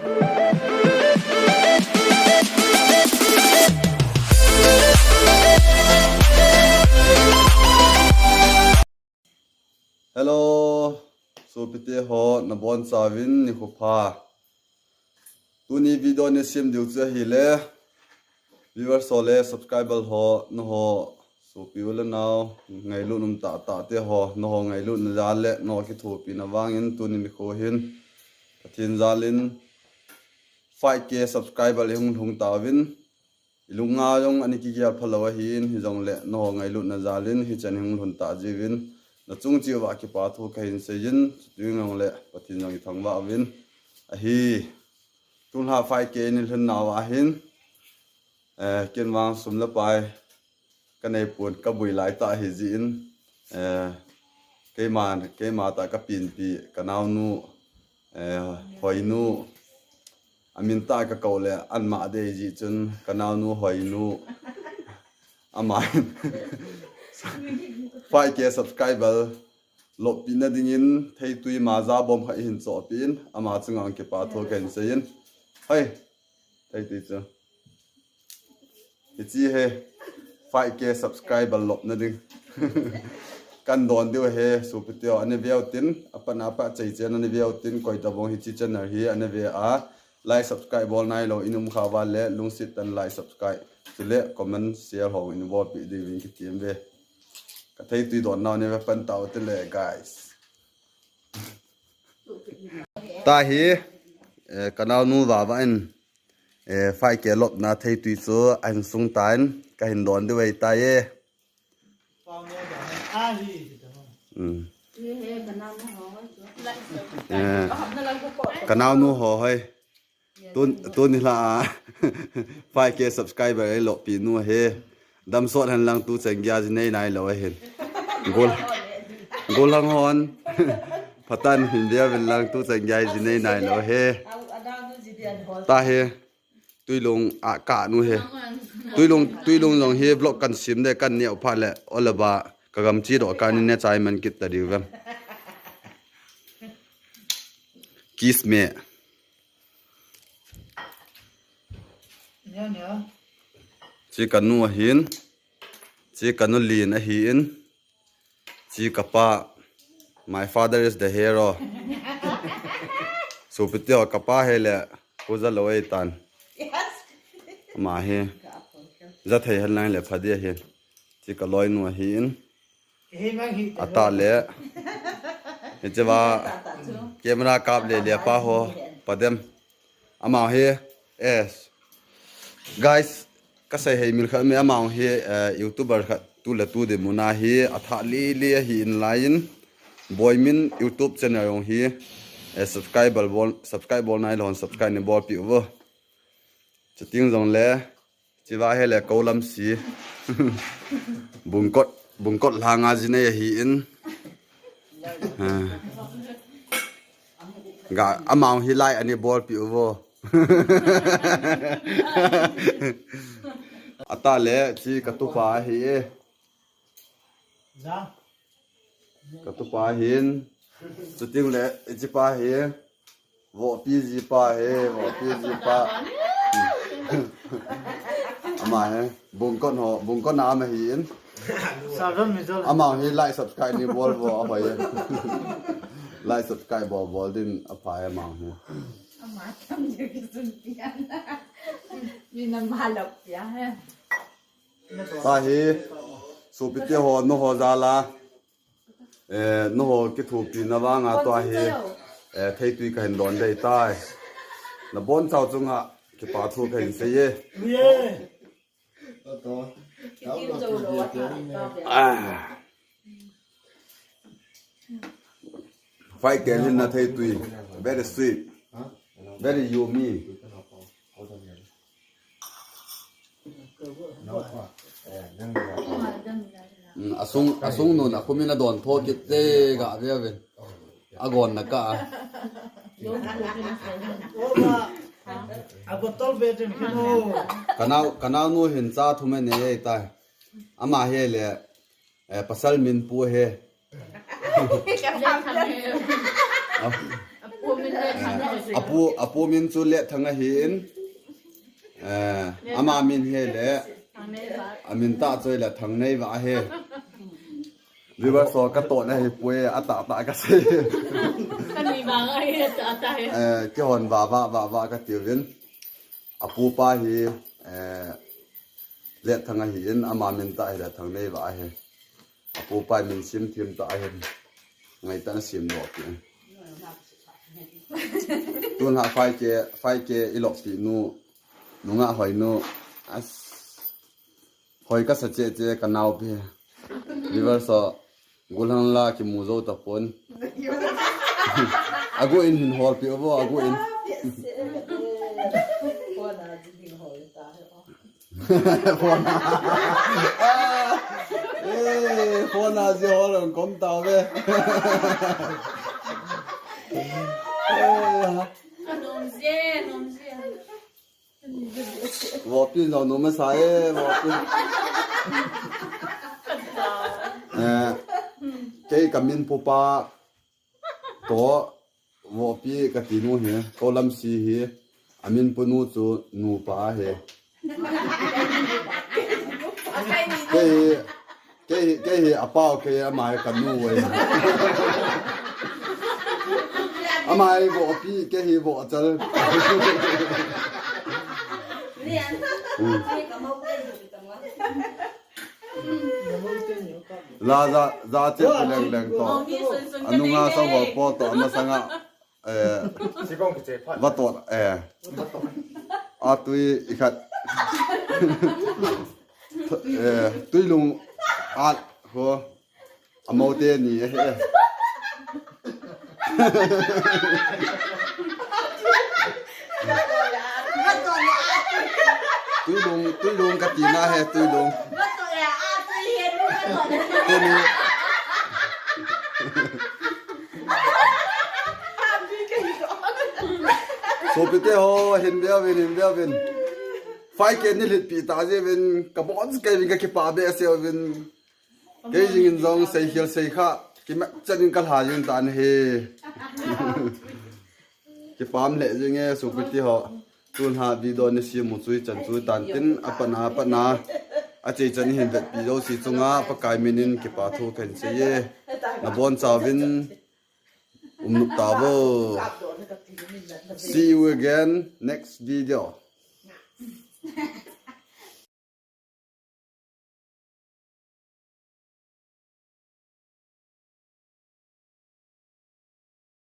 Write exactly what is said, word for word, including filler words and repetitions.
Hello, sopite ho, nabonchauvin nikho pha. Tuni video nei sem diu chu ahile, viewers ho le subscriber ho, nangho sopi u le nao, ngailut um tahtah te ho, nangho ngailutna jal le nangho kithopina vangin tuni nikho hin Pathen jalin five K subscriber ihung lhung tauvin, ilunga jong ana kigel phalou ahin, hijongle nangho ngailutna jalin hichan ihung lhun tah jiuvin, nachung cheh uva kipa thu kahin seijin, chuti jongle Pathen jong ithangvah uvin ahi. Tulha five K nei lhun nauva hin, eh, ken vang sum le pai kanei pon, kaboi lai tah ahi jeh in, eh, keima, keima tah kapinpi, kanaonu, eh, Hoinu, amin tah kakou le anma dei jeh chun, kanaonu Hoinu, ama five K subscriber loppina dingin theitwi maja bom khat eihin chohpeh in, ama chunga kipa thu kahin seiyin. Hei, theitwi chu. Hiche hi five K subscriber lopna ding. Kan don diu ahi, sopite ho, ana veu tin, apat apat chaichen ana veu tin, koi tabang hiche channel hi ana ve a, like subscribe bol nailou in um khah uva le, lungset tah in like subscribe, chule comment share ho in bolpeh diuvin kitem uve. Ka theitwi don nau nei ve pan tau te le, guys. Tahi, eh, kanaonu Vava in, eh, five K lopna theitwi chu ahin sung tan, kahin don diu ahitai. Hmm. Eh, kanaonu ho hoi. Tun, tuni lha a five K subscriber eiloppeh nu ahi. Damsot hen lang tuchan geiya ji nei nailou ahin. Gol, golhang hon phatah in hin veu vin lang tuchan geiya ji nei nailou ahi. Tahi, Twilung a kah nu ahi. Twilung, Twilung jong hi vlog kan sem de kan neo phat le, olaba, kagam chedoh kah in neichai man kit ta diu vem. Kiss me. Che kanu ahin, che kanu Lin ahin, che kapa, my father is the hero. Sopite ho, kapa hile, kho jalou ahitan. Ama hi, jathei hen lang le pha ding ahi. Che kaloinu ahin. Atah le. Hicheva camera kap le le pa ho, padem. Ama hi, yes. Guys, kasei hei mil khat me, ama hi, eh, YouTuber khat tu le tu dinmun a hi, athah lele ahin laiyin. Boimin YouTube channel jong hi, eh, subscribe bol, subscribe bol nailou hon subscribe neibolpeh uvo. Chuteng jongle, cheva hile kou lam si. Bungkot, bungkot lhanga ji nei ahin. Ha. Ga, ama hi like ana bolpeh uvo. Atah le, che katupa ahi e. Katupa ahin. Chuteng le, hichepa hi. Vohpi jipa hi, vohpi jipa. Ama hi, bungkot ho, bungkot na ama hin. Ama hi like subscribe neibol uvo, ahoi. Like subscribe bol, bol ding aphai ama hi. Ama tam je kisun pian. Ni na malok pia he. Tahi, sopite ho, nangho jal a. Eh, nangho kithopina vanga tua hi, eh, theitwi kahin don dei tai. Nabonchau chunga kipa thu kahin seiye. Ah. Five K lhinna theitwi. Very sweet. Very yummy. Mm, asung, asung nun, akhumin adon tho kit te ga ve ve. Agon na ka. Kanao, kanaonu hin cha thum anei tai. Ama hi le, eh, pasal min pu he. Apu, apu min chu Letthang ahin. Eh, ama min hi le. Amin tah chu le Thangneiva ahi. Viewers ho katoh na hi pui, atah tah kasei. Kani vang ahi, atah tah hi. Eh, kihon vava vava katiuvin. Apupa hi, eh, Letthang ahin, ama min tah hi le Thangneiva ahi. Apupa min sim thim tah ahin. Ngaitah na sim doh pi. Tun ha five K, five K ilop pi nu, nungah hoi nu. As, hoi kasa cheh cheh kanao pi. Viewers ho, gulhang la kimu jou tapon. Agu in hin hol pi vo, agu in. Phone a. Eh, phone a ji hol ang kom tauve. Eh, Anom je, anom je. Vopi no no masa e, vopi. Eh, kei kamin pupa. To, vopi kati nu hi, ko lamsi hi, amin punu chu nupa hi. Kei hi, kei hi, kei hi apau kei ama hi kanu e. Ama hi vopi, kei hi vochal. Hmm. La ja, ja che pi leng leng to. Anunga sa ho po to, ama sanga, eh, va to, eh. Atui ikhat. Eh, tuilung at ho. Amaute ni, eh, eh. Tuilung, tuilung kati na he, tuilung. Tuni. Sopite ho, hin bia vin, hin bia vin. Five K ni lit pi ta je vin, kabon kai vin, kakipa behseh vin. Kei jing in jong seikhel seikha, kimat chan in kalha jing tan ahi. Kipah lheh jing e, sopite ho. Tun ha video ni simu chu ichan chu tan tin, apatna, apatna. Achai chan hin vetpi jouse chunga, Pakai min in kipa thu kahin sei e. Nabon chauvin, um nop tauvo. See you again next video.